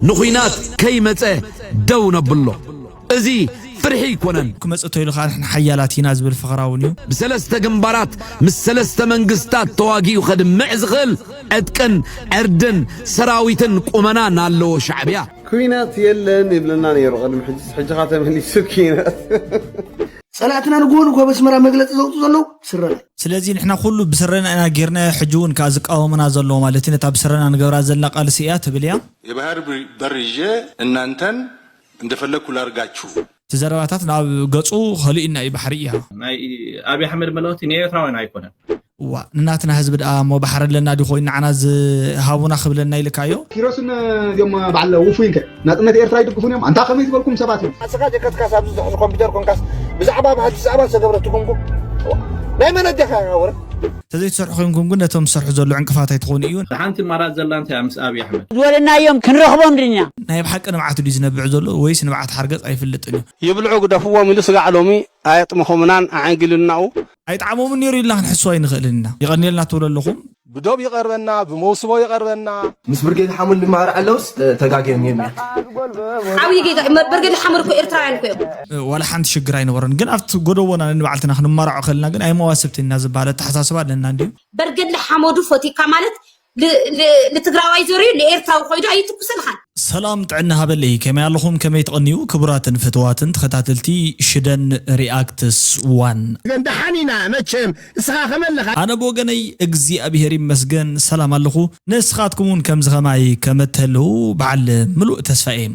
ንኹናት ከይመጸ ደው ነብሎ። እዚ ፍርሒ ኣይኮነን። ክመጽእ ተይሉ ከዓ ንሕና ሓያላት ኢና ዝብል ፈኸራ እውን እዩ። ብሰለስተ ግንባራት ምስ ሰለስተ መንግስታት ተዋጊኡ ከድምዕ ዝኽእል ዕጥቅን ዕርድን ሰራዊትን ቁመናን ኣለዎ ሻዕብያ። ኩናት የለን ይብለና ነይሩ ቅድሚ ሕጂ፣ ሕጂ ኸ ተመሊሱ ኩናት። ጸላእትና ንግሆ ንግሆ በስመራ መግለጺ ዘውፅኡ ዘለዉ ስረና። ስለዚ ንሕና ኩሉ ብስረና ኢና ጌርናዮ፣ ሕጂ እውን ከዓ ዝቃወሙና ዘለዉ ማለት እዩ። ነታ ብስረና ንገብራ ዘለና ቃልሲ እያ ትብል እያ። የባህር በር ይዤ እናንተን እንደፈለግኩ ላርጋችሁ። እቲ ዘረባታት ናብ ገፁ ከሊኡና እዩ ባሕሪ እያ። ናይ ኣብይ ኣሕመድ መለወቲ ንኤርትራውያን ኣይኮነን። እዋ ንናትና ህዝቢ ደኣ እሞ ባሕሪ ኣለና ዲ ኮይኑ ንዓና ዝሃቡና ክብለና ኢልካዮ። ኪሮስን እዚኦም በዓል ውፉይን ከ ናጽነት ኤርትራ ይድግፉን እዮም ኣንታ ከመይ ዝበልኩም ሰባት እዮም። ንስኻ ጀከትካስ ኣብዚ ዝሕዝ ኮምፒተር ኮንካስ ብዛዕባ ብሓድሽ ዛዕባ ዝተገብረ ትጉምጉም ናይ መን ኣዴኻ ወረ። ተዘይትሰርሑ ኮይንኩም ግን ነቶም ዝሰርሑ ዘሎ ዕንቅፋት ኣይትኾኑ እዩ። ሓንቲ ማራት ዘላ እንታይ ምስ ኣብይ ኣሕመድ ዝበለናዮም ክንረኽቦም ድንያ። ናይ ብሓቂ ንብዓት ድዩ ዝነብዕ ዘሎ ወይስ ንብዓት ሓርገፅ ኣይፍልጥን እዩ። ይብልዑ ግደፍዎም ኢሉ ስጋዕ ሎሚ ኣየጥመኾምናን ኣዐንጊሉናኡ። ኣይጥዓሞምን ነይሩ ኢልና ክንሕስዋ ኣይንኽእልን ኢና። የቐንየልና ትብሉ ኣለኹም። ብዶብ ይቐርበና ብመውስቦ ይቐርበና። ምስ ብርጌድ ሓሙን ንማሃር ኣለውስ ተጋግዮም እዮም። ዓብዪ ጌጋ እዩ። በርገድ ሓመድ እኮ ኤርትራውያን እኮ እዮም። ዋላ ሓንቲ ሽግር ኣይነበረን ግን ኣብቲ ጎደቦና ንባዕልትና ክንመራዖ ከለና ግን ኣይመዋስብቲ ኢና ዝበሃል ኣተሓሳስባ ኣለና እንድዩ። በርገድ ሓመዱ ፎቲካ ማለት ል- ል- ልትግራዋይ ዞርዩ ንኤርትራዊ ኮይዱ ኣይትኩሰልኻን። ሰላም ጥዕና ሃበለይ ከመይ ኣለኹም ከመይ ትቐንዩ ክቡራትን ፍትዋትን ተኸታተልቲ ሽደን ሪኣክትስ ዋን። ግን ደሓን ኢና መቸም እስኻ ከመለኻ። ኣነ ብወገነይ እግዚኣብሄር ይመስገን ሰላም ኣለኹ። ንስኻትኩም እውን ከምዚ ኸማይ ከመትህልው በዓል ምሉእ ተስፋ እየ።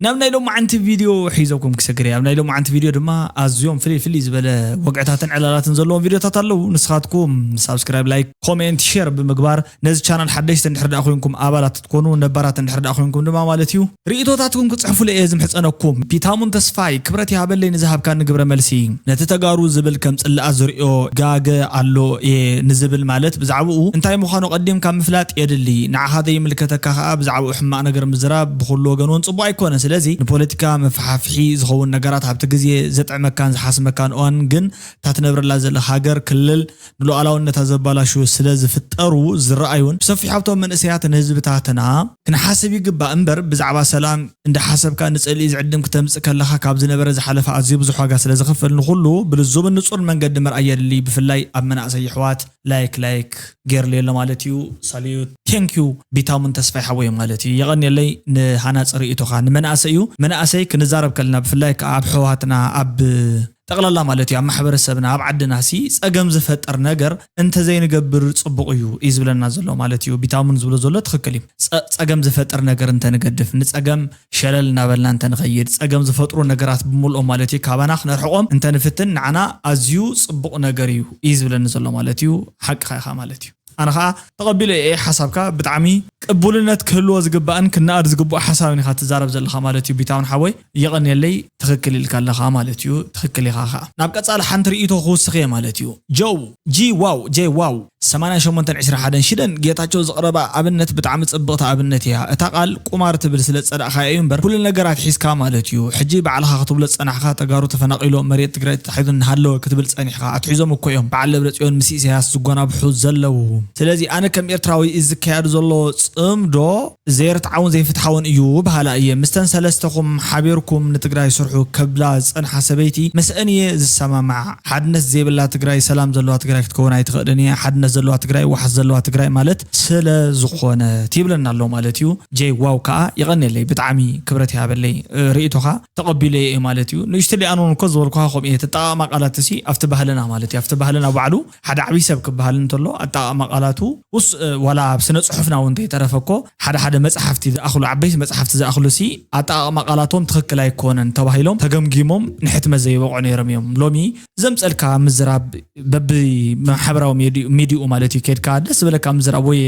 ናብ ናይ ሎማዓንቲ ቪድዮ ሒዘኩም ክሰግር እየ ኣብ ናይ ሎማዓንቲ ቪድዮ ድማ ኣዝዮም ፍልይ ፍልይ ዝበለ ወግዕታትን ዕላላትን ዘለዎም ቪድዮታት ኣለዉ ንስኻትኩም ሳብስክራይብ ላይክ ኮሜንት ሼር ብምግባር ነዚ ቻናል ሓደሽቲ እንድሕር ደኣ ኮይንኩም ኣባላት ክትኮኑ ነባራት እንድሕር ደኣ ኮይንኩም ድማ ማለት እዩ ርእቶታትኩም ክፅሕፉለ እየ ዝምሕፀነኩም ቢታሙን ተስፋይ ክብረት ይሃበለይ ንዝሃብካኒ ግብረ መልሲ ነቲ ተጋሩ ዝብል ከም ፅላኣት ዝርእዮ ጋገ ኣሎ እየ ንዝብል ማለት ብዛዕብኡ እንታይ ምዃኑ ቀዲምካ ምፍላጥ የድሊ ንዓኻ ዘይምልከተካ ከዓ ብዛዕብኡ ሕማቕ ነገር ምዝራብ ብኹሉ ወገን እውን ፅቡቕ ኣይኮነ ስለዚ ንፖለቲካ መፈሓፍሒ ዝኸውን ነገራት ኣብቲ ግዜ ዘጥዕመካን ዝሓስመካን እዋን ግን እታ ትነብረላ ዘለኻ ሃገር ክልል ንሉዓላውነታ ዘባላሹ ስለ ዝፍጠሩ ዝረኣዩን ብሰፊሑ ኣብቶም መንእሰያት ንህዝብታትና ክንሓስብ ይግባእ እምበር ብዛዕባ ሰላም እንዳሓሰብካ ንፅልኢ ዝዕድም ክተምፅእ ከለኻ ካብ ዝነበረ ዝሓለፈ ኣዝዩ ብዙሕ ዋጋ ስለ ዘኽፍል ንኹሉ ብልዙብን ንፁር መንገዲ ምርኣይ የድሊ ብፍላይ ኣብ መናእሰይ ይሕዋት ላይክ ላይክ ጌርለይ ኣሎ ማለት እዩ ሳልዩት ቴንክ ዩ ቢታሙን ተስፋይ ሓወይ ማለት እዩ የቐንየለይ ንሃናፂ ርእይቶኻ ንመናእሰይ እዩ መናእሰይ ክንዛረብ ከለና ብፍላይ ከዓ ኣብ ሕዋትና ኣብ ጠቕላላ ማለት እዩ ኣብ ማሕበረሰብና ኣብ ዓድና ሲ ፀገም ዝፈጥር ነገር እንተዘይንገብር ፅቡቕ እዩ እዩ ዝብለና ዘሎ ማለት እዩ ቢታሙን ዝብሎ ዘሎ ትኽክል እዩ ፀገም ዝፈጥር ነገር እንተንገድፍ ንፀገም ሸለል እናበልና እንተንኸይድ ፀገም ዝፈጥሩ ነገራት ብምልኦም ማለት እዩ ካባና ክነርሕቆም እንተንፍትን ንዓና ኣዝዩ ፅቡቕ ነገር እዩ እዩ ዝብለኒ ዘሎ ማለት እዩ ሓቅኻ ኢኻ ማለት እዩ ኣነ ከዓ ተቐቢለ እየ ሓሳብካ ብጣዕሚ ቅቡልነት ክህልዎ ዝግባእን ክነኣድ ዝግብኦ ሓሳብ ኢኻ ትዛረብ ዘለኻ ማለት እዩ ቢታውን ሓወይ የቐንየለይ ትኽክል ኢልካ ኣለኻ ማለት እዩ ትኽክል ኢኻ ከዓ ናብ ቀፃሊ ሓንቲ ርእይቶ ክውስኽ እየ ማለት እዩ ጆው ጂ ዋው ጄ ዋው ሰማንያ ሸሞንተ ዕስራ ሓደን ሽደን ጌታቸው ዘቕረባ ኣብነት ብጣዕሚ ጽብቕቲ ኣብነት እያ። እታ ቃል ቁማር ትብል ስለ ዝጸላእካያ እዩ እምበር ኩሉ ነገር ኣትሒዝካ ማለት እዩ። ሕጂ ባዕልኻ ክትብሎ ዝጸናሕካ ተጋሩ ተፈናቒሎም መሬት ትግራይ ተታሒዙ እናሃለወ ክትብል ጸኒሕካ። ኣትሒዞም እኮ እዮም በዓል ደብረጽዮን ምስ ኢሳያስ ዝጎናብሑ ዘለዉ። ስለዚ ኣነ ከም ኤርትራዊ እዚ ዝካየድ ዘሎ ጽምዶ ዘይርትዓውን ዘይፍትሓውን እዩ በሃላይ እየ። ምስተን ሰለስተኹም ሓቢርኩም ንትግራይ ስርሑ ከብላ ዝጸንሓ ሰበይቲ ምስአን እየ ዝሰማማዕ። ሓድነት ዘይብላ ትግራይ ሰላም ዘለዋ ትግራይ ክትከውን ኣይትኽእልን እያ። ሓድነት ዘለዋ ትግራይ ዋሕስ ዘለዋ ትግራይ ማለት ስለ ዝኾነት ይብለና ኣሎ ማለት እዩ። ጄ ዋው ከዓ የቐንየለይ ብጣዕሚ ክብረት ይሃበለይ ርእይቶኻ ተቐቢለዮ እየ ማለት እዩ። ንእሽቶ ሊኣኖን እኮ ዝበልኩኻ ከምኡ እየ። እቲ ኣጠቓቕማ ቃላት እሲ ኣብቲ ባህልና ማለት እዩ። ኣብቲ ባህልና ባዕሉ ሓደ ዓብዪ ሰብ ክበሃል እንተሎ ኣጠቓቕማ ቃላቱ ውስ ዋላ ኣብ ስነ ፅሑፍና እውን እንተይተረፈ እኮ ሓደ ሓደ መፅሓፍቲ ዝኣኽሉ ዓበይቲ መፅሓፍቲ ዝኣኽሉ ሲ ኣጠቓቕማ ቃላቶም ትኽክል ኣይኮነን ተባሂሎም ተገምጊሞም ንሕትመት ዘይበቕዑ ነይሮም እዮም። ሎሚ ዘምፀልካ ምዝራብ በቢ ማሕበራዊ ሚዲኡ ማለት እዩ ኬድካ ደስ ዝበለካ ምዝራብ ወይ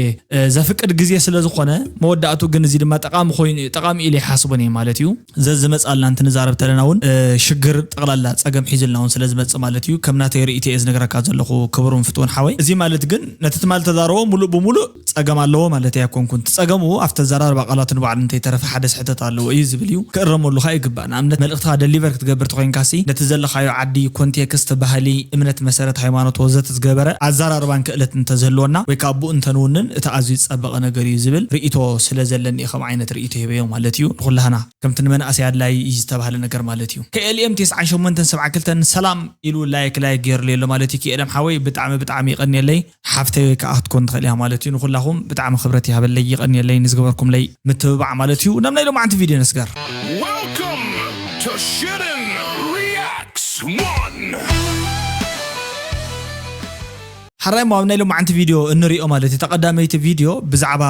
ዘፍቅድ ግዜ ስለ ዝኾነ መወዳእቱ ግን እዚ ድማ ጠቃሚ ኮይኑ ጠቃሚ ኢለ ይሓስቦን እየ ማለት እዩ። ዘዝመፅኣልና እንትንዛረብ ተለና እውን ሽግር ጠቕላላ ፀገም ሒዝልና እውን ስለ ዝመፅእ ማለት እዩ። ከም ናተይ ርእይቲ እየ ዝነግረካ ዘለኹ ክቡርን ፍትውን ሓወይ። እዚ ማለት ግን ነቲ ትማል ተዛረቦ ሙሉእ ብሙሉእ ጸገም ኣለዎ ማለት እያ ኮንኩን። እቲ ጸገሙ ኣብቲ ኣዘራርባ ቃላቱ ንባዕሉ እንተይተረፈ ሓደ ስሕተት ኣለዎ እዩ ዝብል እዩ። ክእረመሉ ከኣ ይግባእ። ንኣብነት መልእኽትኻ ደሊቨር ክትገብር ተኾይንካሲ ነቲ ዘለኻዮ ዓዲ ኮንቴክስት፣ ባህሊ፣ እምነት፣ መሰረት፣ ሃይማኖት ወዘተ ዝገበረ ኣዘራርባን ክእለት እንተዝህልወና ወይ ከኣ ብኡ እንተንውንን እቲ ኣዝዩ ዝጸበቐ ነገር እዩ ዝብል ርእይቶ ስለ ዘለኒ እየ ከም ዓይነት ርእይቶ ሂበዮ ማለት እዩ። ንኹላህና ከምቲ ንመናእሰይ ኣድላይ እዩ ዝተባህለ ነገር ማለት እዩ። ከኤልኤም ተስዓን ሸሞንተን ሰብዓ ክልተን ሰላም ኢሉ ላይክ ላይክ ገይሩለይ ኣሎ ማለት እዩ። ከኤልኤም ሓወይ ብጣዕሚ ብጣዕሚ ይቐንየለይ። ሓፍተይ ወይ ከዓ ክትኮን ትኽእል እያ ማለት እዩ። ንኹላኹም ብጣዕሚ ክብረት ይሃበለይ፣ ይቐንየለይ ንዝገበርኩምለይ ምትብባዕ ማለት እዩ። ናብ ናይ ሎማዓንቲ ቪድዮ ነስገር። Welcome to Shitten Reacts one. ሓራይ ኣብ ናይ ሎማዓንቲ ቪድዮ እንሪኦ ማለት እዩ። እታ ቀዳመይቲ ቪድዮ ብዛዕባ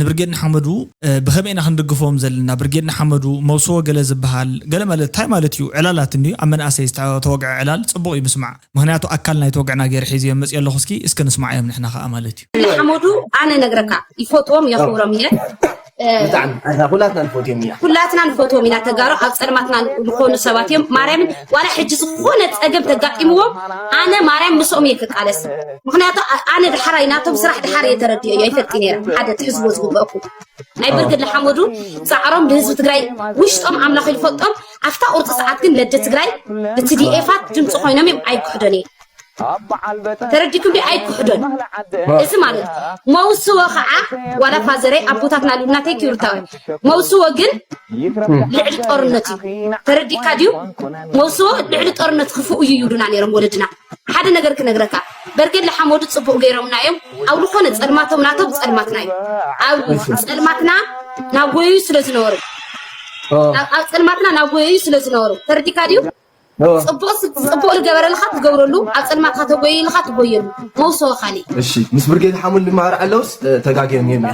ንብርጌድ ንሓመዱ፣ እ፣ ብኸመይ ኢና ክንድግፎም ዘለና፣ ብርጌድ ንሓመዱ መውስቦ ገለ ዝበሃል፣ ገለ ማለት እንታይ ማለት እዩ? ዕላላት እንድዩ፣ ኣብ መናእሰይ ዝተወግዐ ዕላል ጽቡቕ እዩ ምስማዕ። ምኽንያቱ ኣካል ናይ ተወግዕና ገይረ ሒዘዮ መፅእ ኣለኹ። እስኪ፣ እስከ ንስማዓዮም ንሕና ኸዓ ማለት እዩ። ሓመዱ ኣነ ነግረካ፣ ይፈትዎም የኽብሮም እየ። እ፣ ብጣዕሚ፣ ኣታ ኩላትና ንፈትዎም ኢና። ኩላትና ንፈትዎም ኢና። ተጋሩ ኣብ ጸልማትና ዝኾኑ ሰባት እዮም። ማርያምን ዋላ ሕጂ ዝኾነ ጸገም ተጋጢምዎም ኣነ ማርያም ምስኦም እየ ክቃለስ። ምኽንያቱ ኣ-፣ ኣነ ድሓራይ ናቶም ስራሕ ድሓር እየ ተረዲኦ እየ ኣይፈልጥ ነይረ። ሓደ ትሕዝዎ ዝግበእኩም ናይ ብርግድ ሓመዱ ጻዕሮም ንህዝቢ ትግራይ ውሽጦም ኣምላኽ ይፈልጦም። ኣብታ ቁርፂ ሰዓት ግን ለደ ትግራይ ብቲ ዲኤፋት ድምፂ ኮይኖም እዮም ኣይክሕዶን እየ። ተረዲኩም ዲ ኣይክሕዶን። እዚ ማለት መውስዎ ከዓ ዋላ ፋዘረይ ኣቦታትና ሉናተይ ክብርታዊ መውስዎ ግን ልዕሊ ጦርነት እዩ። ተረዲካ ድዩ? መውስዎ ልዕሊ ጦርነት ክፍኡ እዩ ይብሉና ነይሮም ወለድና። ሓደ ነገር ክነግረካ፣ በርገድ ለሓመዱ ጽቡቕ ገይሮምና እዮም። ኣብ ዝኾነ ጸልማቶም ናቶም ጸልማትና እዩ። ኣብ ጸልማትና ናጎዩ ስለ ዝነበሩ፣ ኣብ፣ ኣብ ጸልማትና ናጎዩ ስለ ዝነበሩ። ተረዲካ ድዩ? ጽቡቕ ስ-፣ ጽቡቕ ዝገበረልኻ ትገብረሉ፣ ኣብ ጸልማትካ ተጎይልኻ ትጎየሉ። መውስዎ ካሊ። እሺ፣ ምስ ብርጌድ ሓሙል ልማሃር ኣለውስ፣ እ፣ ተጋግዮም እዮም።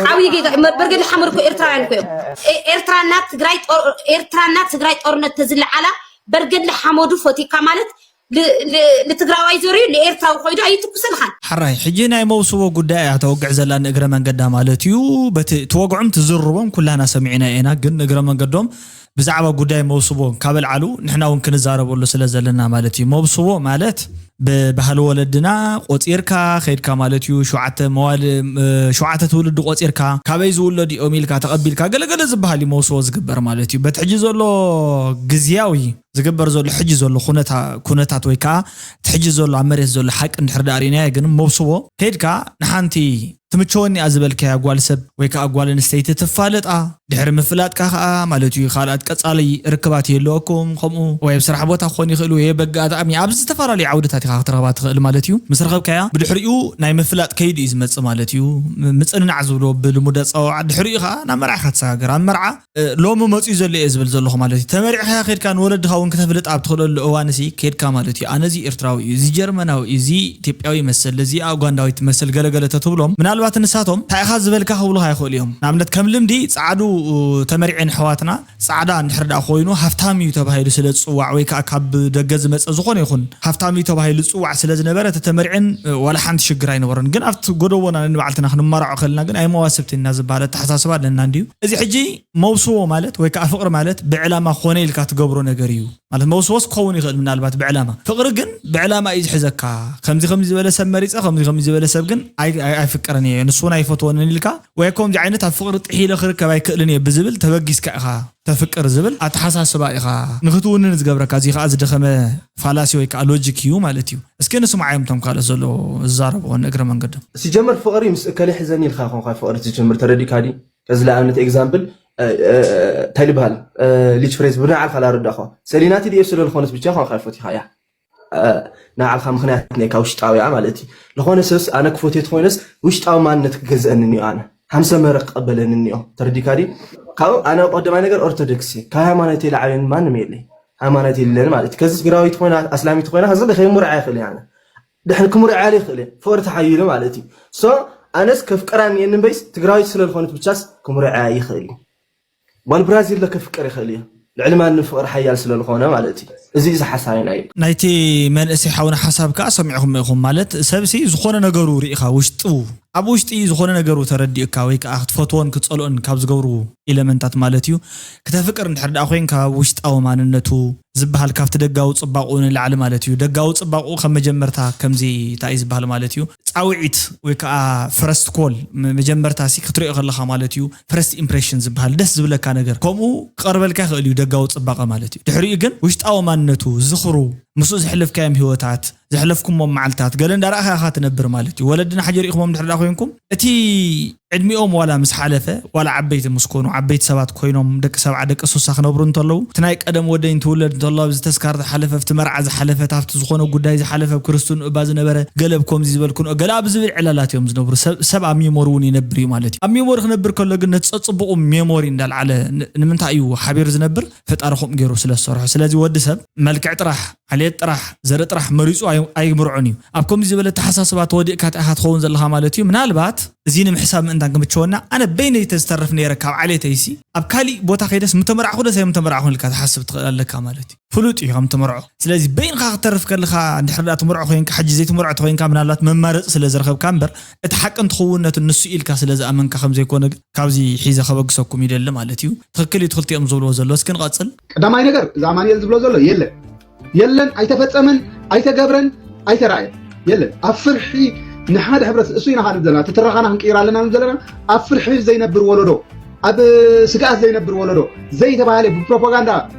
ዓብዪ ጌጋ፣ መ-፣ በርገድ ሓሙል እኮ ኤርትራውያን እኮ እዮም። ኤ-፣ ኤርትራና ትግራይ ጦር-፣ ኤርትራና ትግራይ ጦርነት ተዝለዓላ በርገድ ሓመዱ ፈቲካ ማለት ል-፣ ል-፣ ልትግራዋይ ዘርዩ ንኤርትራዊ ኮይዱ ኣይትኩሰልኻን። ሓራይ፣ ሕጂ ናይ መውስቦ ጉዳይ እያ ተወግዕ ዘላ ንእግረ መንገዳ ማለት እዩ። በቲ ትወግዖም ትዝርቦም ኩላና ሰሚዕና ኢና፣ ግን ንእግረ መንገዶም ብዛዕባ ጉዳይ መውስቦ ካብ ኣልዓሉ ንሕና እውን ክንዛረበሉ ስለ ዘለና ማለት እዩ። መውስቦ ማለት ብባህሊ ወለድና ቆጺርካ ከይድካ ማለት እዩ። ሸውዓተ መዋል-፣ እ፣ ሸውዓተ ትውልዲ ቆጺርካ ካበይ ዝውለዱ እዮም ኢልካ ተቐቢልካ ገለገለ ዝበሃል እዩ መውስቦ ዝግበር ማለት እዩ። በቲ ሕጂ ዘሎ ግዝያዊ ዝግበር ዘሎ ሕጂ ዘሎ ኩነታ-፣ ኩነታት ወይ ከዓ እቲ ሕጂ ዘሎ ኣብ መሬት ዘሎ ሓቂ እንድሕር ደኣ ርኢናዮ ግን መውስቦ ከይድካ ንሓንቲ ትምቸወኒ እያ ዝበልካያ ጓል ሰብ ወይ ከዓ ጓል ኣንስተይቲ ትፋለጣ። ድሕሪ ምፍላጥካ ከዓ ማለት እዩ ካልኣት ቀጻሊ ርክባት ይህልወኩም። ከምኡ ወይ ኣብ ስራሕ ቦታ ክኾን ይኽእል ወይ በጋጣሚ ኣብ ዝተፈላለዩ ዓውድታት ኢኻ ክትረኽባ ትኽእል ማለት እዩ። ምስ ረኸብካያ ብድሕሪኡ ናይ ምፍላጥ ከይዱ እዩ ዝመጽእ ማለት እዩ። ም-፣ ምጽንናዕ ዝብሎ ብልሙድ ኣጸዋውዓ። ድሕሪኡ ከዓ ናብ መርዓ ኢኻ ትሰጋገር። ኣብ መርዓ እ፣ ሎሚ መፅዩ ዘሎ እየ ዝብል ዘለኹ ማለት እዩ። ተመሪዕካ ከድካ ንወለድኻ እውን ክተፍልጥ ኣብ ትኽእለሉ እዋን ሲ ከድካ ማለት እዩ። ኣነ እዚ ኤርትራዊ እዩ፣ እዚ ጀርመናዊ እዩ፣ እዚ ኢትዮጵያዊ ይመስል፣ እዚ ኡጋንዳዊ ትመስል ገለገለ ተትብሎም ምናልባት ንሳቶም እንታይ ኢኻ ዝበልካ ክብሉኻ ይኽእሉ እዮም። ንኣብነት ከም ልምዲ ፃዕዱ ተመሪዐን ኣሕዋትና ፃዕዳ እንድሕር ደኣ ኮይኑ ሃፍታም እዩ ተባሂሉ ስለ ዝፅዋዕ ወይ ከዓ ካብ ደገ ዝመፀ ዝኾነ ይኹን ሃፍታም እዩ ተባሂሉ ዝፅዋዕ ስለ ዝነበረ እቲ ተመሪዐን እ፣ ዋላ ሓንቲ ሽግር ኣይነበሮን። ግን ኣብቲ ጎደቦና ንባዕልትና ክንመራዖ ከለና ግን ኣይመዋስብትን ኢና ዝበሃል ኣተሓሳስባ ኣለና እንድዩ። እዚ ሕጂ መውስቦ ማለት ወይ ከዓ ፍቕሪ ማለት ብዕላማ ኮነ ኢልካ ትገብሮ ነገር እዩ። ማለት መውስቦስ ክኸውን ይኽእል ምናልባት ብዕላማ። ፍቕሪ ግን ብዕላማ እዩ ዝሕዘካ። ከምዚ ከምዚ ዝበለ ሰብ መሪጸ፣ ከምዚ ከምዚ ዝበለ ሰብ ግን ኣይ-፣ ኣይ-፣ ኣይፍቅርን እየ፣ ንሱ እውን ኣይፈትወንን ኢልካ፣ ወይ ከምዚ ዓይነት ኣብ ፍቕሪ ጥሒለ ክርከብ ኣይክእልን እየ ብዝብል ተበጊስካ ኢኻ ተፍቅር ዝብል ኣተሓሳስባ ኢኻ ንክትውንን ዝገብረካ። እዚ ከዓ ዝደኸመ ፋላሲ ወይ ከዓ ሎጂክ እዩ ማለት እዩ። እስኪ ንስማዓዮም እቶም ካልኦት ዘለዉ ዝዛረብዎ ንእግረ መንገዶም። ሲጀመር ፍቕሪ ምስ እከለ ሕዘኒ ኢልካ ኾንካ ፍቕሪ ትጅምር ተረዲካ ድዩ? ከዚ ንኣብነት ኤግዛምፕል፣ እ፣ እ፣ እንታይ ይበሃል? እ፣ ሊች ፍሬዝ ብናይ ዓልካ ላረዳእኳ። ሰሊና ቲ ዲ ኤፍ ስለ ዝኾነት ብቻ ኾንካ ፈቲኻ እያ። እ፣ ናይ ዓልካ ምኽንያት ነካ ውሽጣዊ እያ ማለት እዩ። ዝኾነ ሰብስ ኣነ ክፎትዮ ተኾይነስ ውሽጣዊ ማንነት ክገዝአኒ እኒኦ ኣነ። ሃምሰ መረ ክቐበለኒ እኒኦ። ተረዲካ ድዩ? ካብኡ ኣነ ቀዳማይ ነገር ኦርቶዶክስ እየ። ካብ ሃይማኖተይ ላዕሊ ማንም የለይ። ሃይማኖት የለን ማለት እዩ። ከዚ ትግራዊት ኮይና፣ ኣስላሚት ኮይና፣ ከዚ ከይምርዓ ይኽእል እየ ኣነ። ድሕን ክምርዓሉ ይኽእል እየ። ፍቕሪ ተሓይሉ ማለት እዩ። ሶ፣ ኣነስ ከፍቅራ እኒኤኒ እምበይስ ትግራዊት ስለ ዝኾነት ብቻስ ክምርዓያ ይኽእል እዩ። ጓል ብራዚል ለ ከፍቅር ይኽእል እዩ። ልዕሊ ማንም ፍቕሪ ሓያል ስለ ዝኾነ ማለት እዩ። እዚ እዩ ዝሓሳቢ ናይ ናይቲ መንእሰይ ሓውና ሓሳብ ከዓ ሰሚዕኹም ኢኹም። ማለት ሰብሲ ዝኾነ ነገሩ ርኢኻ ውሽጡ ኣብ ውሽጢ ዝኾነ ነገሩ ተረዲኡካ ወይ ከዓ ክትፈትዎን ክትጸልኦን ካብ ዝገብሩ ኢለመንታት ማለት እዩ። ክተፍቅር እንድሕር ደኣ ኮይንካ ውሽጣዊ ማንነቱ ዝበሃል ካብቲ ደጋዊ ጽባቕኡ ንላዕሊ ማለት እዩ። ደጋዊ ጽባቕኡ ከም መጀመርታ ከምዚ እንታይ እዩ ዝበሃል ማለት እዩ። ጻውዒት ወይ ከዓ ፈረስት ኮል መጀመርታ ሲ ክትሪኦ ከለኻ ማለት እዩ። ፈረስት ኢምፕሬሽን ዝበሃል ደስ ዝብለካ ነገር ከምኡ ክቐርበልካ ይኽእል እዩ ደጋዊ ጽባቐ ማለት እዩ። ድሕሪኡ ግን ውሽጣዊ ማንነቱ ዝኽሩ ምስኡ ዘሕለፍካዮም ህይወታት ዘሕለፍኩሞ መዓልታት ገለ እንዳረኣኻ ኢኻ ትነብር ማለት እዩ። ወለድና ሓጀር ኢኹሞም ድሕር ዳ ኮይንኩም እቲ ዕድሚኦም ዋላ ምስ ሓለፈ ዋላ ዓበይቲ ምስ ኮኑ ዓበይቲ ሰባት ኮይኖም ደቂ ሰብዓ ደቂ ሱሳ ክነብሩ እንተለዉ እቲ ናይ ቀደም ወደይ እንትውለድ እንተሎ ኣብዚ ተስካር ዝሓለፈ ኣብቲ መርዓ ዝሓለፈ ኣብቲ ዝኾነ ጉዳይ ዝሓለፈ ኣብ ክርስትንኡ እባ ዝነበረ ገለ ኣብ ከምዚ ዝበልኩን ገለ ኣብ ዝብል ዕላላት እዮም ዝነብሩ። ሰብ ኣብ ሜሞሪ እውን ይነብር እዩ ማለት እዩ። ኣብ ሜሞሪ ክነብር ከሎ ግን ነቲ ጸጽቡቑ ሜሞሪ እንዳልዓለ ንምንታይ እዩ ሓቢሩ ዝነብር? ፈጣሪ ከምኡ ገይሩ ስለ ዝሰርሖ። ስለዚ ወዲ ሰብ መልክዕ ጥራሕ ዓሌት ጥራሕ ዘርኢ ጥራሕ መሪፁ ኣይምርዖን እዩ። ኣብ ከምዚ ዝበለ ተሓሳስባ ተወዲእካ ጥኢኻ ትኸውን ዘለኻ ማለት እዩ። ምናልባት እዚ ንምሕሳብ ምእንታን ክምችወና ኣነ በይነይ ተዝተርፍ ነይረ ካብ ዓሌተይሲ ኣብ ካሊእ ቦታ ከይደስ ምተመራዕኹ ደስ ኣይምተመራዕኹን ኢልካ ትሓስብ ትኽእል ኣለካ ማለት እዩ። ፍሉጥ እዩ ከም ትመርዖ። ስለዚ በይንኻ ክትተርፍ ከለኻ እንድሕር ዳ ትመርዖ ኮይንካ ሕጂ ዘይትመርዖ ተኮይንካ ምናልባት መማረፂ ስለ ዝረኸብካ እምበር እቲ ሓቅን ትኽውነትን ንሱ ኢልካ ስለ ዝኣመንካ ከም ዘይኮነ ግን ካብዚ ሒዘ ከበግሰኩም ይደሊ ማለት እዩ። ትኽክል እዩ ትኽልቲኦም ዝብልዎ ዘሎ እስኪ ንቐፅል። ቀዳማይ ነገር እዚ ኣማኑኤል ዝብሎ ዘሎ የለን የለን ኣይተፈፀመን ኣይተገብረን ኣይተራእየን የለን ኣብ ፍርሒ ንሓደ ሕብረት እሱ ኢና ክንብ ዘለና እቲ ትረኻና ክንቅይር ኣለና ንብ ዘለና ኣብ ፍርሒ ዘይነብር ወለዶ ኣብ ስግኣት ዘይነብር ወለዶ ዘይተባሃለ ብፕሮፓጋንዳ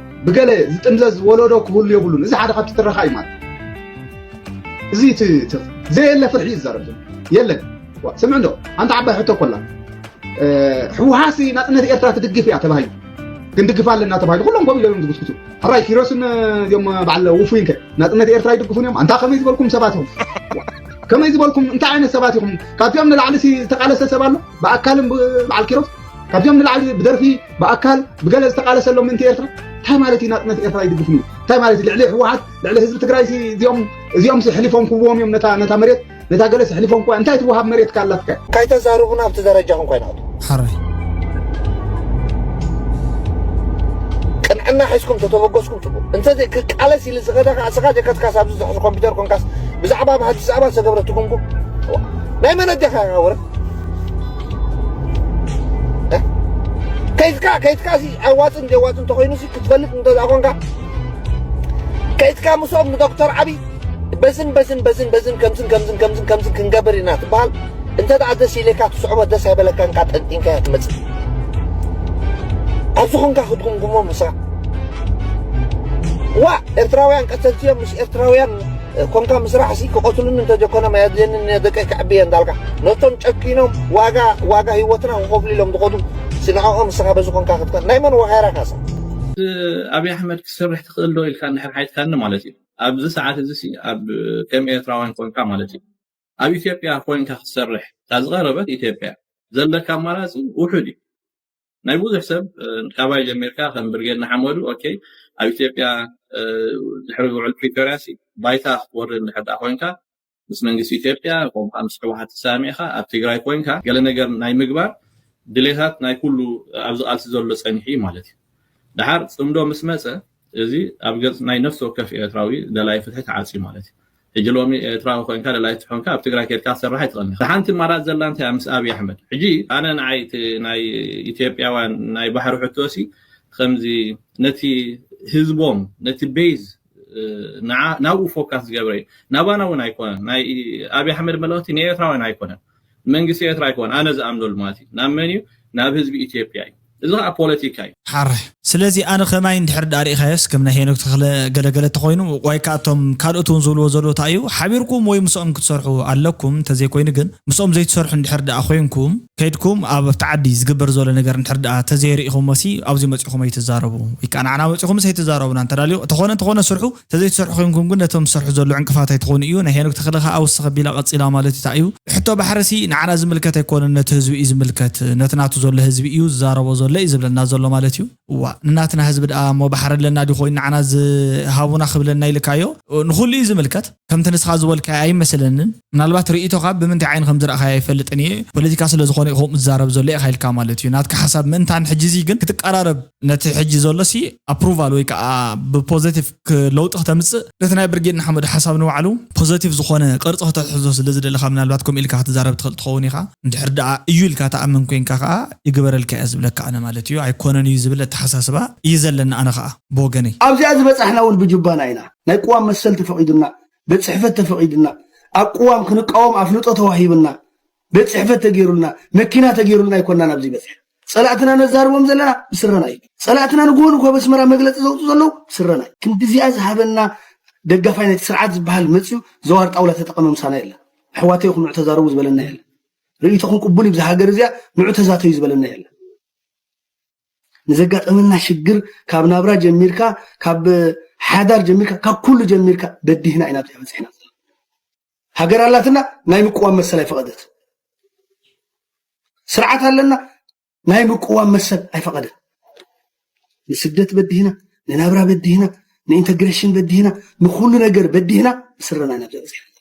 ብገለ ዝጥምዘዝ ወለዶ ክህሉ የብሉን እዚ ሓደ ካብቲ ትረኻ እዩ ማለት እዚ ዘየለ ፍርሒ ይዛረብ የለን ስምዕ እንዶ ኣንታ ዓባይ ሕቶ ኮላ ህወሓት ናፅነት ኤርትራ ትድግፍ እያ ተባሂሉ ክንድግፍ ኣለና ተባሂሉ ኩሎም ኮም ኢሎም ዝጉስጉሱ ሕራይ ኪሮስን እዚኦም በዓል ውፉይን ከ ናፅነት ኤርትራ ይድግፉን እዮም ኣንታ ከመይ ዝበልኩም ሰባት ኢኹም ከመይ ዝበልኩም እንታይ ዓይነት ሰባት ኢኹም ካብዚኦም ንላዕሊ ዝተቃለሰ ሰብ ኣሎ ብኣካልን በዓል ኪሮስ ካብዚኦም ንላዕሊ ብደርፊ ብኣካል ብገለ ዝተቃለሰሎም ምእንቲ ኤርትራ እንታይ ማለት እዩ ናፅነት ኤርትራ ይድግፉን እዩ እንታይ ማለት እዩ ልዕሊ ህወሓት ልዕሊ ህዝቢ ትግራይ እዚኦም እዚኦም ሕሊፎም ክብዎም እዮም ነታ መሬት ነታ ገለስ ሕሊፎም እኳ እንታይ ትወሃብ መሬት ካላትካ ካይተዛርቡና ኣብቲ ደረጃኹም ኮይናቱ ሓራይ ቅንዕና ሒዝኩም ተተበገስኩም ፅቡቅ እንተዘይ ክቃለስ ኢሉ ዝኸደ ከዓ ስኻ ጀከትካስ ኣብዚ ዝሕዚ ኮምፒተር ኮንካስ ብዛዕባ ብሃዲ ዛዕባ ዝተገብረ ትጉምጉም ናይ መን ኣዴኻ ወረ ከይትካ ከይትካ ሲ ኣዋፅን ዘዋፅን እንተኮይኑ ክትፈልጥ እንተዝኣ ኮንካ ከይትካ ምስኦም ንዶክተር ዓብይ በዝን በዝን በዝን በዝን ከምዝን ከምዝን ከምዝን ከምዝን ክንገብር ኢና ትበሃል እንተ ደኣ ደስ ኢሌካ ትስዕቦ ደስ ኣይበለካን ካብ ጠንጢንካ እያ ትመፅእ ኣብዚ ኮንካ ክትጉምጉሞ ምስራ ዋ ኤርትራውያን ቀተልቲ እዮም ምስ ኤርትራውያን ኮንካ ምስራሕ ሲ ክቐትሉኒ እንተዘኮነ ማየድልየኒ ነደቀይ ክዕብየ እንዳልካ ነቶም ጨኪኖም ዋጋ ዋጋ ህይወትና ክኸፍሉ ኢሎም ዝኸዱ ስንዕኦም ንስኻ በዚ ኮንካ ክትከ ናይ መን ወሃራ ካሳ ኣብይ ኣሕመድ ክሰርሕ ትኽእል ዶ ኢልካ እንድሕር ሓይትካኒ ማለት እዩ ኣብዚ ሰዓት እዚ ኣብ ከም ኤርትራውያን ኮንካ ማለት እዩ ኣብ ኢትዮጵያ ኮይንካ ክትሰርሕ እታ ዝቐረበት ኢትዮጵያ ዘለካ ኣማራፂ ውሑድ እዩ ናይ ብዙሕ ሰብ ካባይ ጀሚርካ ከም ብርጌድ ንሓመዱ ኦኬ ኣብ ኢትዮጵያ ድሕሪ ውዕል ፕሪቶርያ ባይታ ክትወርድ እንድሕር ኮይንካ ምስ መንግስቲ ኢትዮጵያ ከምኡ ምስ ህወሓት ተሳሚዕካ ኣብ ትግራይ ኮይንካ ገለ ነገር ናይ ምግባር ድሌታት ናይ ኩሉ ኣብዚ ቃልሲ ዘሎ ፀኒሑ እዩ ማለት እዩ። ደሓር ፅምዶ ምስ መፀ እዚ ኣብ ገፅ ናይ ነፍሲ ወከፍ ኤርትራዊ ደላይ ፍትሒ ተዓፅዩ ማለት እዩ። ሕጂ ሎሚ ኤርትራዊ ኮይንካ ደላይ ፍትሒ ኮይንካ ኣብ ትግራይ ከድካ ትሰርሕ ኣይትኽእልን ኢኻ። ሓንቲ ኣማራፂ ዘላ እንታይ ምስ ኣብይ ኣሕመድ ሕጂ ኣነ ንዓይ ናይ ኢትዮጵያውያን ናይ ባሕሪ ሕቶሲ ከምዚ ነቲ ህዝቦም ነቲ ቤዝ ናብኡ ፎካስ ዝገብረ እዩ ናባና እውን ኣይኮነን ናይ ኣብይ ኣሕመድ መልእክቲ ንኤርትራውያን ኣይኮነን መንግስቲ ኤርትራ ኣይኮነን ኣነ ዝኣምነሉ ማለት እዩ ናብ መን እዩ ናብ ህዝቢ ኢትዮጵያ እዩ እዚ ከዓ ፖለቲካ እዩ ሓራይ ስለዚ ኣነ ከማይ እንድሕር ዳኣ ርኢኻዮስ ከም ናይ ሄኖክ ተኽለ ገለገለ ተኾይኑ ወይ ከዓ እቶም ካልኦት እውን ዝብልዎ ዘለዉ እንታይ እዩ ሓቢርኩም ወይ ምስኦም ክትሰርሑ ኣለኩም እንተዘይኮይኑ ግን ምስኦም ዘይትሰርሑ እንድሕር ዳኣ ኮይንኩም ከይድኩም ኣብ ኣብቲ ዓዲ ዝግበር ዘሎ ነገር እንድሕር ዳኣ ተዘይርኢኹሞሲ ኣብዚ መፂኹም ኣይትዛረቡ ወይ ከዓ ንዓና መፂኹምስ ኣይትዛረቡና እንተዳልዩ ተኾነ እንተኾነ ስርሑ ተዘይትሰርሑ ኮይንኩም ግን ነቶም ዝሰርሑ ዘለዉ ዕንቅፋት ኣይትኾኑ እዩ ናይ ሄኖክ ተኽለ ከዓ ኣውስኽ ኣቢላ ቀፂላ ማለት እዩ እንታይ እዩ ሕቶ ባሕርሲ ንዓና ዝምልከት ኣይኮነን ነቲ ህዝቢ እዩ ዝምልከት ነቲ ናቱ ዘሎ ህዝቢ እዩ ዝዛረቦ ዘሎ እዩ ዝብለና ዘሎ ማለት እዩ። እዋ ንናትና ህዝቢ ደኣ እሞ ባሕሪ ኣለና ዲ ኮይኑ ንዓና ዝሃቡና ክብለና ኢልካዮ። ንኹሉ እዩ ዝምልከት። ከምቲ ንስኻ ዝበልካዮ ኣይመስለንን። ምናልባት ርእይቶኻ ብምንታይ ዓይኒ ከም ዝረእኻዮ ኣይፈልጥን እየ። ፖለቲካ ስለ ዝኾነ እዩ ከምኡ ዝዛረብ ዘሎ ኢኻ ኢልካ ማለት እዩ። ናትካ ሓሳብ ምእንታን ሕጂ እዚ ግን ክትቀራረብ ነቲ ሕጂ ዘሎ ሲ ኣፕሩቫል ወይ ከዓ ብፖዘቲቭ ክ- ለውጢ ክተምፅእ ነቲ ናይ ብርጌድ ንሓመዱ ሓሳብ ንባዕሉ ፖዘቲቭ ዝኾነ ቅርፂ ክተትሕዞ ስለ ዝደለኻ ምናልባት ከምኡ ኢልካ ክትዛረብ ትኽእል ትኸውን ኢኻ። እንድሕር ደኣ እዩ ኢልካ ተኣምን ኮይንካ ከዓ ይግበረልካ እየ ዝብለካ ኣነ ማለት እዩ። ኣይኮነን እዩ ዝብል ኣተሓሳስባ እዩ ዘለኒ ኣነ ከዓ ብወገነይ። ኣብዚኣ ዝበፃሕና እውን ብጅባና ኢና። ናይ ቅዋም መሰል ተፈቒዱና፣ ቤት ፅሕፈት ተፈቒዱና፣ ኣብ ቅዋም ክንቃወም ኣፍልጦ ተዋሂብና፣ ቤት ፅሕፈት ተገይሩልና፣ መኪና ተገይሩልና ኣይኮናን ኣብዚ በፂሕ። ፀላእትና ነዛርቦም ዘለና ብስረና እዩ። ፀላእትና ንግሆ ንግሆ በስመራ መግለፂ ዘውፅኡ ዘለዉ ብስረና እዩ። ክንዲዚኣ ዝሃበና ደጋፋይ ናይቲ ስርዓት ዝበሃል መፅዩ ዘዋር ጣውላ ተጠቐመ ምሳና የለን። ኣሕዋተይ ይኹን ንዑ ተዛረቡ ዝበለና የለን። ርእይቶኹም ቅቡል እዩ፣ ብዛ ሃገር እዚኣ ንዑ ተዛተዩ ዝበለና የለን። ንዘጋጠመና ሽግር ካብ ናብራ ጀሚርካ፣ ካብ ሓዳር ጀሚርካ፣ ካብ ኩሉ ጀሚርካ በዲህና ኢና ኣብዚኣ በፂሕና ዘለና። ሃገር ኣላትና፣ ናይ ምቅዋም መሰል ኣይፈቐደት። ስርዓት ኣለና፣ ናይ ምቅዋም መሰል ኣይፈቐደን። ንስደት በዲህና፣ ንናብራ በዲህና፣ ንኢንተግሬሽን በዲህና፣ ንኹሉ ነገር በዲህና ብስረና ኢና ኣብዚኣ በፂሕና።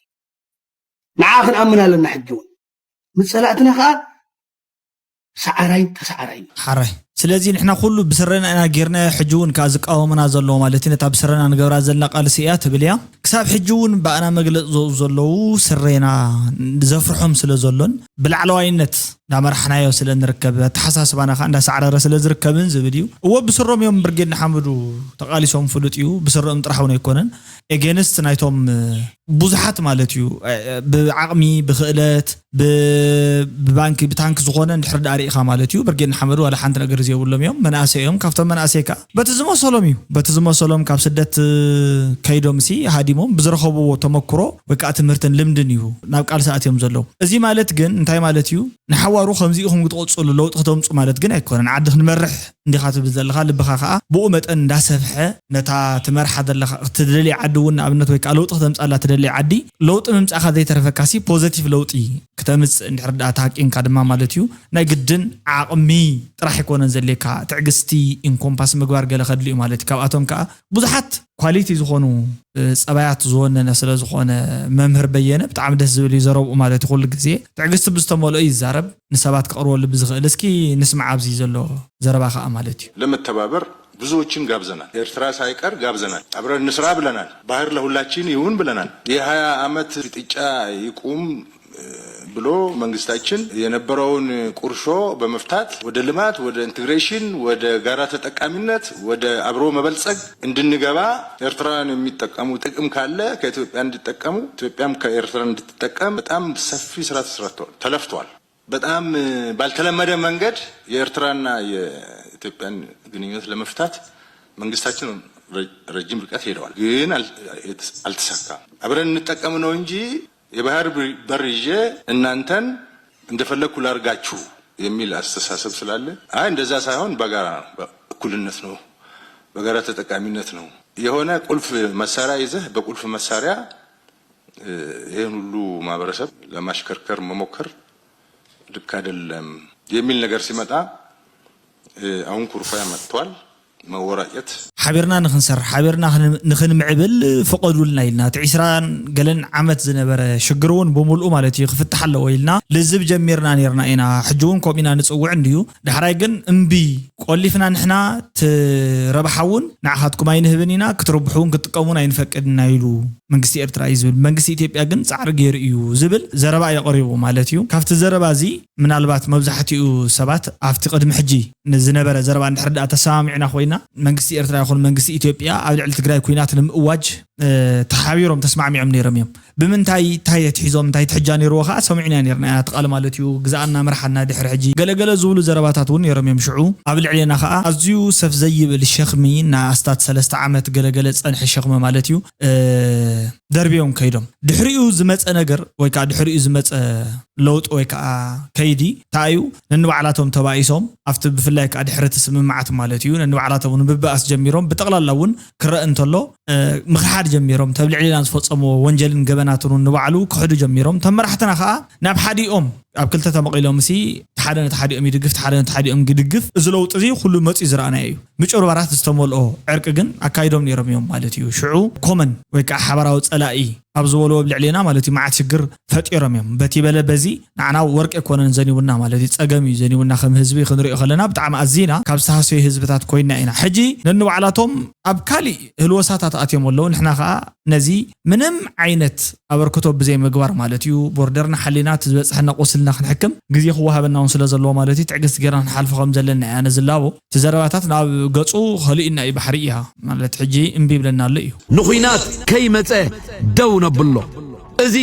ንዓ ክንኣምን ኣለና። ሕጂ እውን ምስ ፀላእትና ከዓ ሰዓራይን ተሰዓራይን። ሓራይ። ስለዚ ንሕና ኩሉ ብስረና ኢና ጌርናዮ፣ ሕጂ እውን ከዓ ዝቃወሙና ዘለዉ ማለት እዩ። ነታ ብስረና ንገብራ ዘለና ቃልሲ እያ ትብል እያ። ክሳብ ሕጂ እውን ብኣና መግለፂ ዘውፅኡ ዘለዉ ስሬና ዘፍርሖም ስለ ዘሎን ብላዕለዋይነት እንዳመራሕናዮ ስለ ንርከብ ኣተሓሳስባና ከዓ እንዳሳዕረረ ስለ ዝርከብን ዝብል እዩ። እዎ ብስሮም እዮም ብርጌድ ንሓመዱ ተቓሊሶም ፍሉጥ እዩ። ብስሮም ጥራሕ እውን ኣይኮነን ኤጌንስት ናይቶም ብዙሓት ማለት እዩ። ብዓቕሚ፣ ብክእለት፣ ብ- ብባንኪ ብታንክ ዝኾነ እንድሕር ዳኣ ርኢኻ ማለት እዩ። ብርጌድ ንሓመዱ ዋላ ሓንቲ ነገር ዘይብሎም እዮም። መናእሰይ እዮም። ካብቶም መናእሰይ ከዓ በቲ ዝመሰሎም እዩ። በቲ ዝመሰሎም ካብ ስደት ከይዶም ሲ ሃዲሞም ብዝረኸብዎ ተመክሮ ወይ ከዓ ትምህርትን ልምድን እዩ ናብ ቃልሲ ኣትዮም ዘለዉ። እዚ ማለት ግን እንታይ ማለት እዩ? ንሓዋሩ ከምዚ ኢኹም ክትቕፅሉ ለውጢ ክተምፁ ማለት ግን ኣይኮነን። ዓዲ ክንመርሕ እንዲኻ ትብል ዘለኻ፣ ልብኻ ከዓ ብኡ መጠን እንዳሰፍሐ ነታ ትመርሓ ዘለኻ ትደልያ ዓዲ እውን ንኣብነት ወይ ከዓ ለውጢ ክተምፃላ ትደልያ ዓዲ ለውጢ ምምፃእካ ዘይተረፈካ ሲ ፖዘቲቭ ለውጢ ክተምፅእ እንድሕር ደኣ ተሃቂንካ ድማ ማለት እዩ። ናይ ግድን ዓቕሚ ጥራሕ ኣይኮነን ዘድልየካ፣ ትዕግስቲ ኢንኮምፓስ ምግባር ገለ ከድሊ እዩ ማለት እዩ። ካብኣቶም ከዓ ብዙሓት ኳሊቲ ዝኾኑ ጸባያት ዝወነነ ስለ ዝኾነ መምህር በየነ ብጣዕሚ ደስ ዝብል እዩ ዘረብኡ ማለት እዩ። ኩሉ ግዜ ትዕግስቲ ብዝተመልኦ ይዛረብ፣ ንሰባት ክቐርበሉ ብዝኽእል። እስኪ ንስማዕ ኣብዚ ዘሎ ዘረባ ከዓ ማለት እዩ። ለመተባበር ብዙዎችን ጋብዘናል። ኤርትራ ሳይቀር ጋብዘናል። አብረን እንስራ ብለናል። ባህር ለሁላችን ይሁን ብለናል። የሃያ ዓመት ፍጥጫ ይቁም ብሎ መንግስታችን የነበረውን ቁርሾ በመፍታት ወደ ልማት፣ ወደ ኢንቴግሬሽን፣ ወደ ጋራ ተጠቃሚነት፣ ወደ አብሮ መበልጸግ እንድንገባ ኤርትራውያን የሚጠቀሙ ጥቅም ካለ ከኢትዮጵያ እንዲጠቀሙ ኢትዮጵያም ከኤርትራ እንድትጠቀም በጣም ሰፊ ስራ ተሰርቷል፣ ተለፍቷል። በጣም ባልተለመደ መንገድ የኤርትራና የኢትዮጵያን ግንኙነት ለመፍታት መንግስታችን ረጅም ርቀት ሄደዋል፣ ግን አልተሳካም። አብረን እንጠቀም ነው እንጂ የባህር በር ይዤ እናንተን እንደፈለግኩ ላርጋችሁ የሚል አስተሳሰብ ስላለ አይ እንደዛ ሳይሆን በጋራ ነው፣ እኩልነት ነው፣ በጋራ ተጠቃሚነት ነው። የሆነ ቁልፍ መሳሪያ ይዘህ በቁልፍ መሳሪያ ይህን ሁሉ ማህበረሰብ ለማሽከርከር መሞከር ልክ አይደለም የሚል ነገር ሲመጣ አሁን ኩርፊያ መጥቷል። መወራጨት ሓቢርና ንኽንሰርሕ፣ ሓቢርና ንኽንምዕብል ፍቐዱልና ኢልና፣ እቲ ዒስራን ገለን ዓመት ዝነበረ ሽግር እውን ብምልኡ ማለት እዩ ክፍታሕ ኣለዎ ኢልና ልዝብ ጀሚርና ነርና ኢና። ሕጂ እውን ከምኡ ኢና ንፅውዕ እንድዩ። ዳሕራይ ግን እምቢ ቆሊፍና ንሕና እቲ ረብሓ እውን ንዓኻትኩም ኣይንህብን ኢና፣ ክትርብሑ እውን ክትጥቀሙን ኣይንፈቅድና ኢሉ መንግስቲ ኤርትራ እዩ ዝብል። መንግስቲ ኢትዮጵያ ግን ፃዕሪ ገይሩ እዩ ዝብል ዘረባ እዩ ቀሪቡ ማለት እዩ። ካብቲ ዘረባ እዚ ምናልባት መብዛሕትኡ ሰባት ኣብቲ ቅድሚ ሕጂ ንዝነበረ ዘረባ እንድሕር ደኣ ተሰማሚዕና ኮይና መንግስቲ ኤርትራ ይኹን መንግስቲ ኢትዮጵያ ኣብ ልዕሊ ትግራይ ኩናት ንምእዋጅ ተሓቢሮም ተስማዕሚዖም ነይሮም እዮም። ብምንታይ እንታይ ኣትሒዞም እንታይ ትሕጃ ነይርዎ ከዓ ሰሚዕና ነርና ኢና። ትቃል ማለት እዩ ግዛኣና ምርሓና ድሕሪ ሕጂ ገለገለ ዝብሉ ዘረባታት እውን ነይሮም እዮም። ሽዑ ኣብ ልዕሌና ከዓ ኣዝዩ ሰፍ ዘይብል ሸኽሚ ንኣስታት ሰለስተ ዓመት ገለገለ ዝፀንሐ ሸኽሚ ማለት እዩ ደርብዮም ከይዶም። ድሕሪኡ ዝመፀ ነገር ወይ ከዓ ድሕሪኡ ዝመፀ ለውጢ ወይ ከዓ ከይዲ እንታይ እዩ? ነንባዕላቶም ተባኢሶም ኣብቲ ብፍላይ ከዓ ድሕሪ እቲ ስምምዓት ማለት እዩ ነንባዕላቶም እውን ምብኣስ ጀሚሮም። ብጠቕላላ እውን ክረአ እንተሎ ምኽሓድ ጀሚሮም፣ ተብ ልዕሌና ዝፈጸምዎ ወንጀልን ገበናትን እውን ንባዕሉ ክሕዱ ጀሚሮም። ተመራሕትና ከኣ ናብ ሓዲኦም ኣብ ክልተ ተመቒሎም ሲ ሓደ ነቲ ሓዲኦም ይድግፍ፣ ሓደ ነቲ ሓዲኦም ይድግፍ። እዚ ለውጢ እዚ ኩሉ መጺኡ ዝረኣናዮ እዩ። ምጭብርባራት ዝተመልኦ ዕርቂ ግን ኣካይዶም ነይሮም እዮም ማለት እዩ። ሽዑ ኮመን ወይ ከዓ ሓባራዊ ጸላኢ ኣብ ዝበልዎ ኣብ ልዕሌና ማለት እዩ መዓት ሽግር ፈጢሮም እዮም። በቲ በለ በዚ ንዓና ወርቂ ኣይኮነን ዘኒቡና ማለት እዩ። ጸገም እዩ ዘኒቡና ከም ህዝቢ ክንሪኦ ከለና ብጣዕሚ ኣዚና ካብ ዝተሃሰዩ ህዝብታት ኮይና ኢና። ሕጂ ነንባዕላቶም ኣብ ካሊእ ህልወሳታት ኣትዮም ኣለዉ። ንሕና ከኣ ነዚ ምንም ዓይነት ኣበርክቶ ብዘይ ምግባር ማለት እዩ። ቦርደርና ሓሊና እቲ ዝበጽሐና ቁስልና ክንሕክም ግዜ ክወሃበና እውን ስለ ዘለዎ ማለት እዩ። ትዕግስቲ ጌርና ክንሓልፎ ከም ዘለና እያ ነዚ ላቦ። እቲ ዘረባታት ናብ ገጹ ከሊኡና እዩ ባሕሪ እያ ማለት ሕጂ እምቢ ይብለና ኣሎ እዩ። ንኹናት ከይመጸ ደው ነብሎ። እዚ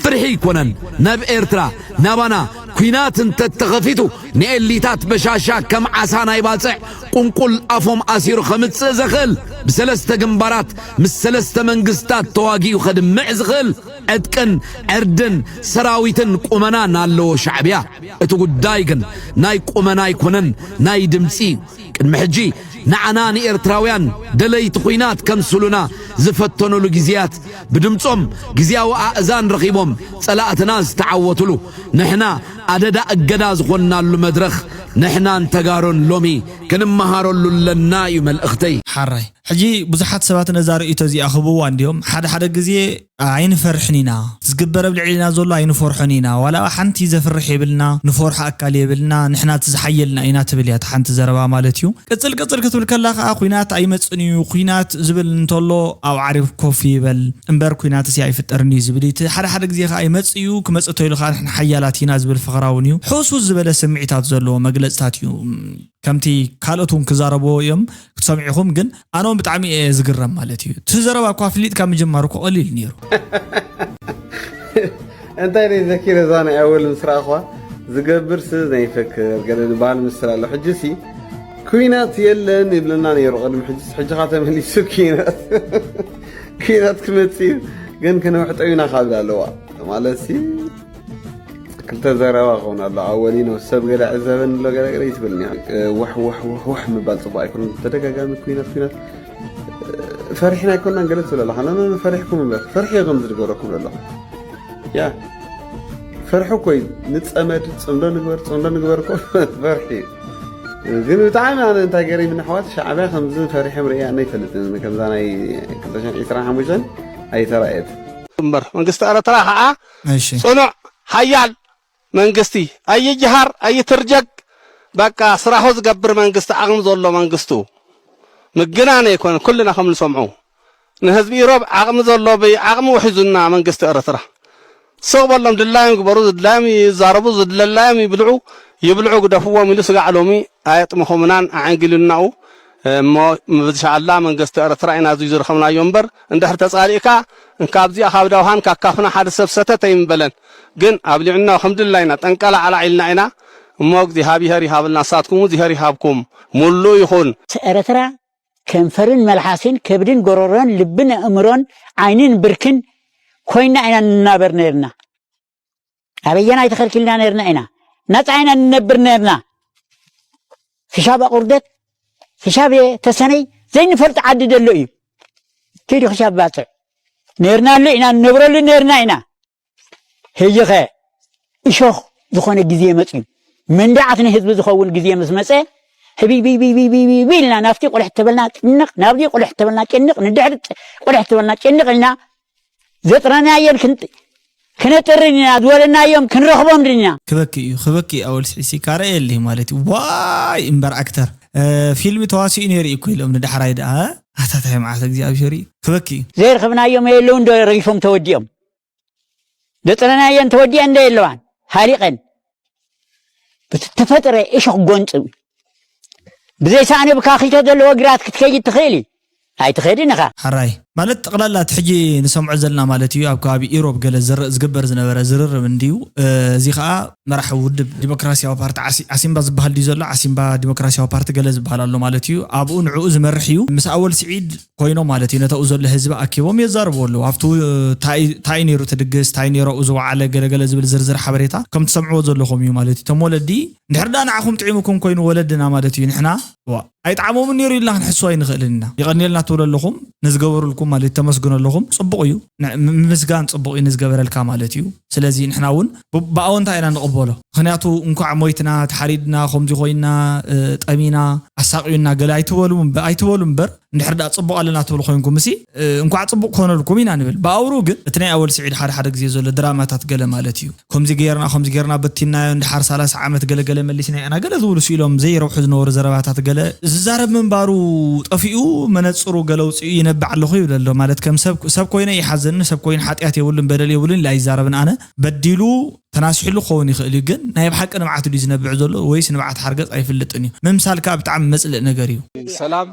ፍርሒ ኣይኮነን። ናብ ኤርትራ ናባና ኲናት እንተተኸፊቱ ንኤሊታት በሻሻ ከም ዓሳ ናይ ባጽዕ ቁንቁል ኣፎም ኣሲሩ ከምጽእ ዘኽእል ብሰለስተ ግንባራት ምስ ሰለስተ መንግስታት ተዋጊኡ ከድምዕ ዝኽእል ዕጥቅን ዕርድን ሰራዊትን ቁመናን ኣለዎ ሻዕብያ። እቲ ጉዳይ ግን ናይ ቁመና ኣይኮነን፣ ናይ ድምጺ እዩ። ቅድሚ ሕጂ ንዓና ንኤርትራውያን ደለይቲ ኹናት ከምስሉና ዝፈተኑሉ ግዜያት ብድምጾም ግዜያዊ ኣእዛን ረኺቦም ጸላእትና ዝተዓወቱሉ ንሕና ኣደዳ እገዳ ዝኾንናሉ መድረኽ ንሕናን ተጋሩን ሎሚ ክንመሃረሉ ኣለና እዩ መልእኽተይ። ሓራይ ሕጂ ብዙሓት ሰባት ነዛ ርእይቶ እዚኣ ክህብዋ እንድዮም። ሓደ ሓደ ግዜ ኣይንፈርሕን ኢና፣ ዝግበር ኣብ ልዕሊና ዘሎ ኣይንፈርሖን ኢና፣ ዋላ ሓንቲ ዘፍርሕ የብልና፣ ንፈርሖ ኣካል የብልና፣ ንሕና እቲ ዝሓየልና ኢና ትብል እያ እታ ሓንቲ ዘረባ ማለት እዩ። ቅጽል ቅጽል ክትብል ከላ ከዓ ኲናት ኣይመጽን እዩ፣ ኲናት ዝብል እንተሎ ኣብ ዓርብ ኮፍ ይበል እምበር ኲናት ሲ ኣይፍጠርን እዩ ዝብል እዩ። እቲ ሓደ ሓደ ግዜ ከዓ ይመጽእ እዩ፣ ክመጽእ ተይሉ ከዓ ንሕና ሓያላት ኢና ዝብል ፈኸራ እውን እዩ። ሕሱስ ዝበለ ስምዒታት ዘለዎ መግለጽታት እዩ። ከምቲ ካልኦት እውን ክዛረብዎ እዮም ክትሰምዑ ኢኹም፣ ግን ኣነ እውን ብጣዕሚ እየ ዝግረም ማለት እዩ። እቲ ዘረባ እኳ ኣፍሊጥካ ምጅማር እኮ ቀሊል ነይሩ። እንታይ ደይ ዘኪረ እዛ ናይ ኣወል ምስ ረኣኹዋ ዝገብር ስ ዘይፈክር ገለ ዝበሃል ምስል ኣሎ። ሕጂ ሲ ኩናት የለን ይብለና ነይሩ ቅድሚ ሕጂ፣ ሕጂ ኻ ተመሊሱ ኩናት ኩናት ክመጽእ እዩ ግን ክንውሕጦ ኢና ካብ ኣለዋ ማለት ሲ ክልተ ዘረባ ክኸውን ኣሎ። ኣወሊኖ ሰብ ገለ ዕዘበኒ ኣሎ ገለ ገለ ይትብልኒ። ዋሕ ዋሕ ዋሕ ዋሕ ምባል ጽቡቕ ኣይኮነን። ተደጋጋሚ ኩናት ኩናት ፈሪሕና ኣይኮናን ገለ ትብል ኣለኻ። ኖ ኖ ፈሪሕኩም እምበር ፈርሒ እዩ ከምዚ ዝገበረኩም ዘሎ። ያ ፈርሒ እኮ እዩ። ንጸመድ ጽምዶ ንግበር ጽምዶ ንግበር እኮ ፈርሒ እዩ። ግን ብጣዕሚ ኣነ እንታይ ገሪምኒ ኣሕዋት ሻዕብያ ከምዚ ፈሪሖም ርእየ ኣነ ኣይፈልጥን። ከምዛ ናይ ክልተ ሽሕን ዕስራን ሓሙሽተን ኣይተራእየት። እምበር መንግስቲ ኤረትራ ከዓ እሺ ጽኑዕ ሓያል መንግስቲ ኣይጅሃር ኣይትርጀግ በቃ ስራሑ ዝገብር መንግስቲ ዓቕሚ ዘሎ መንግስቱ ምግናነ ይኮን ኩልና ከም ንሰምዑ ንህዝቢ ኢሮብ ዓቕሚ ዘሎ ብዓቕሚ ውሒዙና መንግስቲ ኤረትራ ስቕ በሎም ድላዮም ግበሩ ዝድላዮም ይዛረቡ ዝድለላዮም ይብልዑ ይብልዑ ግደፍዎም ኢሉ ስጋዕ ሎሚ ኣየጥምኹምናን ኣዐንጊሉናኡ እሞ ምብዝሻ ኣላ መንግስቲ ኤረትራ ኢና እዙይ ዝረኸብናዮ እምበር እንድሕር ተጻሊእካ እንካ ኣብዚኣ ካብ ዳውሃን ካካፍና ሓደ ሰብ ሰተት ኣይምበለን ግን ኣብሊዑና ከም ድላይና ጠንቀላዕላዕ ኢልና ኢና እሞ እግዚኣብሄር ይሃበልና ንሳትኩም እግዚኣብሄር ይሃብኩም ሙሉእ ይኹን። ኤረትራ ከንፈርን መልሓስን ከብድን ጎሮሮን ልብን ኣእምሮን ዓይንን ብርክን ኮይና ኢና ንናበር ነርና ኣበየናይ ተኸልኪልና ነርና ኢና ናጻ ኢና ንነብር ነርና ክሻብ ኣቑርደት ክሻብ ተሰነይ ዘይንፈልጥ ዓዲ ደሎ እዩ ኪዱ ክሻብ ባጽዕ ነርናሉ ኢና ንነብረሉ ነርና ኢና ሕጂ ኸ እሾኽ ዝኾነ ግዜ መፅዩ መንዳዓት ንህዝቢ ዝኸውን ግዜ ምስ መፀ ህቢቢቢቢቢቢ ኢልና ናብቲ ቁልሕ ተበልና ጭንቕ ናብዚ ቁልሕ ተበልና ጭንቕ ንድሕሪ ቁልሕ ተበልና ጭንቕ ኢልና ዘጥረናየን ክነጥርን ኢና ዝበለናዮም ክንረኽቦም ድና ክበኪ እዩ ክበኪ ኣወል ስዒሲ ካረየ የለይ ማለት እዩ ዋይ እምበር ኣክተር ፊልሚ ተዋሲኡ ነይሩ እዩ እኮ ኢሎም ንዳሕራይ ደኣ ኣታታይ መዓት እግዚኣብሔር እዩ ክበኪ እዩ ዘይረኸብናዮም የለውን ዶ ረጊፎም ተወዲኦም ዘጥረናየን ተወዲአን ዶ የለዋን ሃሊቐን ብተፈጥረ እሾኽ ጎንፂ ብዘይ ሳእኒ ብካኺቶ ዘለዎ ግራት ክትከይድ ትኽእል እዩ ኣይትኸድን ኢኻ ሓራይ ማለት ጠቕላላ እቲ ሕጂ ንሰምዖ ዘለና ማለት እዩ ኣብ ከባቢ ኢሮብ ገለ ዝርእ ዝግበር ዝነበረ ዝርርብ እንድዩ እዚ ከዓ መራሒ ውድብ ዲሞክራሲያዊ ፓርቲ ዓሲምባ ዝበሃል ድዩ ዘሎ ዓሲምባ ዲሞክራሲያዊ ፓርቲ ገለ ዝበሃል ኣሎ ማለት እዩ ኣብኡ ንዕኡ ዝመርሕ እዩ ምስ ኣወል ስዒድ ኮይኖም ማለት እዩ ነተኡ ዘሎ ህዝቢ ኣኪቦም የዛርቡ ኣለዉ ኣብቲ ታይ ነይሩ እቲ ድግስ ታይ ነይሩ ኣብኡ ዝወዓለ ገለገለ ዝብል ዝርዝር ሓበሬታ ከም ትሰምዕዎ ዘለኹም እዩ ማለት እዩ እቶም ወለዲ እንድሕር ዳ ንዓኹም ጥዒሙኩም ኮይኑ ወለድና ማለት እዩ ንሕና ዋ ኣይጣዕሞምን ነይሩ ኢልና ክንሕስዋ ኣይንኽእልን ኢና። የቐንየልና ትብሉ ኣለኹም፣ ንዝገበሩልኩም ማለት ተመስግኑ ኣለኹም። ጽቡቕ እዩ፣ ን- ም- ምምስጋን ጽቡቕ እዩ ንዝገበረልካ ማለት እዩ። ስለዚ ንሕና እውን ብ- ብኣወንታ ኢና ንቕበሎ። ምኽንያቱ እንኳዕ ሞይትና፣ ተሓሪድና፣ ከምዚ ኮይና፣ እ፣ ጠሚና፣ ኣሳቕዩና ገለ ኣይትበሉ እምበ- ኣይትበሉ እምበር፣ እንድሕር ደኣ ጽቡቕ ኣለና ትብሉ ኮይንኩም እሲ፣ እ፣ እንኳዕ ጽቡቕ ኮነልኩም ኢና ንብል። ብኣውሩ ግን እቲ ናይ ኣወል ስዒድ ሓደ ሓደ ግዜ ዘሎ ድራማታት ገለ ማለት እዩ። ከምዚ ገይርና፣ ከምዚ ገይርና በቲናዮ፣ እንድሓር ሰላሳ ዓመት ገለ ገለ መሊስና ኢና ገለ ዝብሉ ስኢሎም ዘይረብሑ ዝነበሩ ዘረባታት ገለ ዝዛረብ ምንባሩ ጠፊኡ መነጽሩ ገለ ውጽኡ ይነብዕ ኣለኹ ይብል ኣሎ። ማለት ከም ሰብ ሰብ ኮይነ ይሓዘኒ፣ ሰብ ኮይኑ ሓጢኣት የብሉን በደል የብሉን ኢላ ይዛረብን ኣነ በዲሉ ተናሲሕሉ ክኸውን ይኽእል እዩ። ግን ናይ ብሓቂ ንብዓት ድዩ ዝነብዕ ዘሎ ወይስ ንብዓት ሓርገጽ ኣይፍልጥን እዩ። ምምሳል ከኣ ብጣዕሚ መጽልእ ነገር እዩ። ሰላም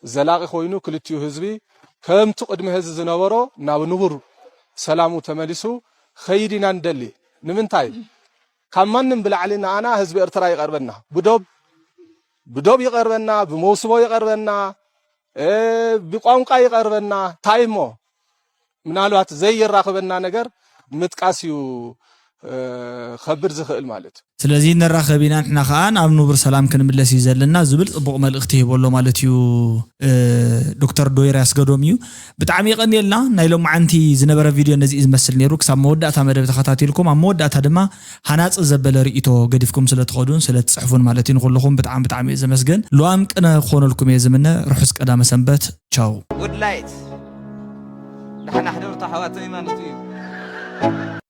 ዘላቒ ኮይኑ ክልቲኡ ህዝቢ ከምቲ ቅድሚ ህዚ ዝነበሮ ናብ ንቡር ሰላሙ ተመሊሱ ኸይድ ኢና ንደሊ። ንምንታይ? ካብ ማንም ብላዕሊ ንኣና ህዝቢ ኤርትራ ይቐርበና። ብዶብ ብዶብ ይቐርበና፣ ብመውስቦ ይቐርበና፣ እ፣ ብቋንቋ ይቐርበና። እንታይ እሞ ምናልባት ዘይራኽበና ነገር ምጥቃስ እዩ፣ እ፣ ከብድ ዝኽእል ማለት እዩ። ስለዚ ንራኸብ ኢና ንሕና ከኣ ናብ ንቡር ሰላም ክንምለስ እዩ ዘለና ዝብል ጽቡቕ መልእኽቲ ሂቡ ኣሎ ማለት እዩ። እ፣ ዶክተር ዶይር ያስገዶም እዩ። ብጣዕሚ የቐንየልና። ናይ ሎማዓንቲ ዝነበረ ቪድዮ ነዚ እዩ ዝመስል ነይሩ። ክሳብ መወዳእታ መደብ ተኸታቲልኩም ኣብ መወዳእታ ድማ ሃናጺ ዘበለ ርእይቶ ገዲፍኩም ስለ ትኸዱን ስለ ትጽሕፉን ማለት እዩ ንኹልኹም ብጣዕሚ ብጣዕሚ እየ ዘመስግን። ልዋም ቅነ ክኾነልኩም እየ ዝምነ። ርሑስ ቀዳመ ሰንበት። ቻው። Good night። ደሓን ኣሕድሩ ኣሕዋተይ ማለት እዩ።